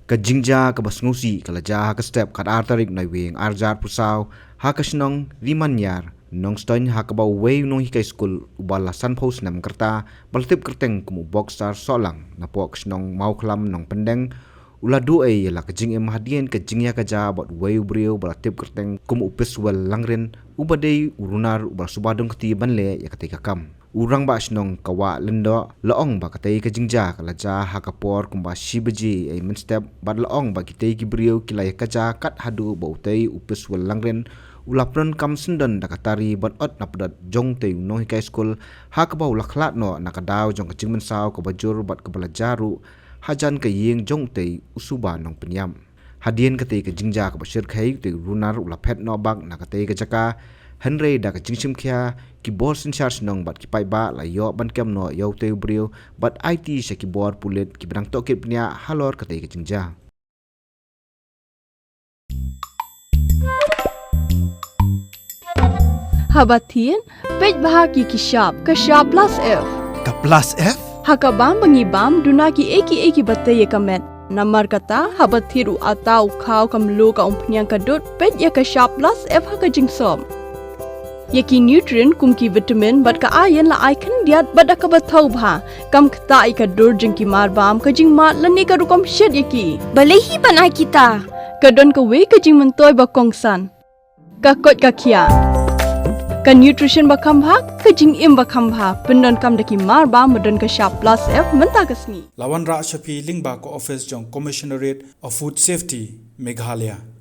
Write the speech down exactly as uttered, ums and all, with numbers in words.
Ka jingjia kaba sngewsih ka la jia ha ka step ka ar tarik Naiwieng ar hajar arphew saw ha ka shnong Rimanyar, Nongstoiñ, ha kaba uwei u nonghikai skul uba la sanphew snem ka rta ba la tip kyrteng kum u Boxer Sohlang napoh ka shnong Mawkhlam Nongpyndeng, u la duh ei ïa la ka jingim hadien ka jingïakajia bad uwei u briew ba la tip kyrteng kum u Piswel Langrin, uba dei u runar uba la suba dong kti ban leh ïa katei ka kam. U rangbah shnong Kawah Lyngdoh la ong ba katei ka jingjia ka la jia ha ka por kumba shi baje ei mynstep bad la ong ba kitei ki briew ki la ïakajia kat haduh ba utei u Piswel Langrin u la pyndonkam syndon da ka tari ban ot na pdeng jong utei u nonghikai skul ha kaba u la khlad noh na ka daw jong ka jingmynsaw kaba jur bad kaba la jia ruh hajan ka ïing jong utei u suba nongpynïap. Hadien katei ka jingjia kaba shyrkhei, utei u runar u la phet noh bak na katei ka jaka, hynrei da ka jingshimkhia ki bor synshar shnong bad ki paidbah la ïoh ban kem noh ïa utei u briew bad aiti sha ki bor pulit kiba dang tohkit bniah halor katei ka jingjia. Haba thied, peit bha ïa ki shap, ka shap plus F. Ka plus F? Ha ka bam ba ngi bam, duna kiei kiei kiba tei ïa ka met. Namar kata, haba thied u atta, u khaw, ka mluh, ka umphniang, ka dud, peit ïa ka shap plus F ha ka jingsop. Ïa ki nutrient kum ki vitamin bad ka iron la ai khyndiat bad da kaba thaw bha. Kam ktah ïa ka dur jong ki marbam, ka jingmad lane ka rukom shet ïa ki. Balei hi ban ai kita? Ka don kawei ka jingmyntoi ba kongsan. Ka koit ka khiah. Ka nutrition ba kham bha, ka jingim ba kham bha, pyndonkam da ki marbam ba don ka shap plus F mynta ka sngi. La wanrah sha phi lyngba ka office jong Commissionerate of Food Safety, Meghalaya.